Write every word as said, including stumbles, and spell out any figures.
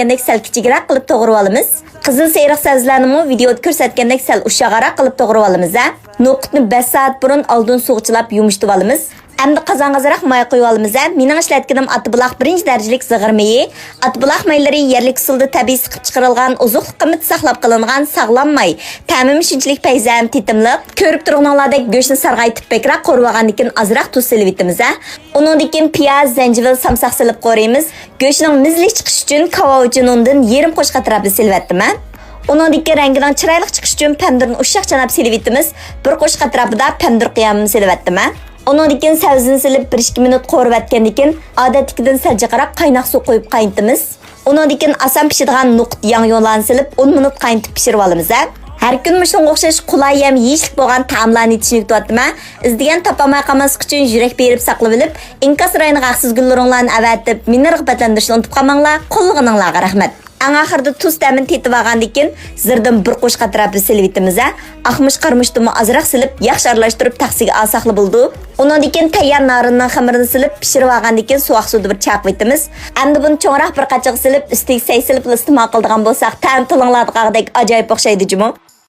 كۆرسەتكەندەك سەل كىچىكرەك قىلىپ توغرىۋالىمىز. قىزىل سېرىق سەۋزىلەرنىمۇ ۋىدېئودا كۆرسەتكەندەك سەل ئۇششاقراق قىلىپ توغرىۋالىمىز ھە. نوقۇتنى بەش سائەت بۇرۇن ئالدىن سۇغا چىلاپ يۇمشىتىۋالىمىز. ئەمدى قازانغا ئازراق ماي قۇيۇۋالىمىز ھە. مېنىڭ ئىشلەتكىنىم ئاتابۇلاق بىرىنچى دەرىجىلىك زىغىر مېيى. ئاتابۇلاق مايلىرى يەرلىك ئۇسۇلدا تەبىئىي سىقىپ چىقىرىلغان، ئوزۇقلۇق قىممىتى ساقلاپ قېلىنغان ساغلام ماي. تەمىمۇ شۇنچىلىك پەيزەم، تېتىملىق. كۆرۈپ تۇرغىنىڭلاردەك گۆشنى سارغايتىپ بەكرەك قورۇۋالغاندىن كېيىن ئازراق تۇز سېلىۋېتىمىز ھە. ئۇنىڭدىن كېيىن پىياز، زەنجىۋىل، سامساق سېلىپ قورۇيمىز. گۆشنىڭ مېزىلىك چىقىشى ئۈچۈن كاۋاۋىچىن ئۇنىدىن يېرىم قوشۇق ئەتراپىدا سېلىۋەتتىم ھە. ئۇنىڭدىن كېيىن رەڭگىنىڭ چىرايلىق چىقىشى ئۈچۈن پەمىدۇرنى ئۇششاق چاناپ سېلىۋېتىمىز. بىر قوشۇق ئەتراپىدا پەمىدۇر قىيامىنى سېلىۋەتتىم ھە. ئۇنىڭدىن كېيىن سەۋزىنى سېلىپ بىر ئىككى مىنۇت قورۇۋەتكەندىن كېيىن ئادەتتىكىدىن سەل جىقراق قايناق سۇ قۇيۇپ قاينىتىمىز. ئۇنىڭدىن كېيىن ئاسان پىشىدىغان نوقۇت ياڭيۇلارنى سېلىپ ئون مىنۇت قاينىتىپ پىشۇرۇۋالىمىز ھە. ھەر كۈن مۇشۇنىڭغا ئوخشاش قولاي ھەم يېيىشلىك بولغان تائاملارنى يېتىشىنى كۈتۈۋاتىمەن. ئىزدىگەن تاپالماي قالماسلىق ئۈچۈن يۈرەك بېرىپ ساقلىۋېلىپ، ئىنكاس رايونىغا ھەقسىز گۈللىرىڭلارنى ئەۋەتىپ، مېنى رىغبەتلەندۈرۈشنى ئۇنتۇپ قالماڭلار. قوللىغىنىڭلارغا رەھمەت. ئەڭ ئاخىرىدا تۇز تەمىنى تېتىۋالغاندىن كېيىن، زىردىن بىر قوشۇق ئەتراپىدا سېلىۋېتىمىز ھە. ئاقمۇچ قارىمۇچتىنمۇ ئازراق سېلىپ، ياخشى ئارىلاشتۇرۇپ تەخسىگە ئالساقلا بولىدۇ. ئۇنىڭدىن كېيىن تەييار نارىننىڭ خېمىرىنى سېلىپ، پىشۇرۇۋالغاندىن كېيىن سوغۇق سۇدا بىر چايقىۋېتىمىز. ئەمدى بۇنى چوڭراق بىر قاچىغا سېلىپ، ئۈستىگە سەي سېلىپلا ئىستېمال قىلىدىغان بولساق، تەمى تىلىڭلاردىغاندەك ئاجايىپ ئوخشايدۇ جۇمۇ.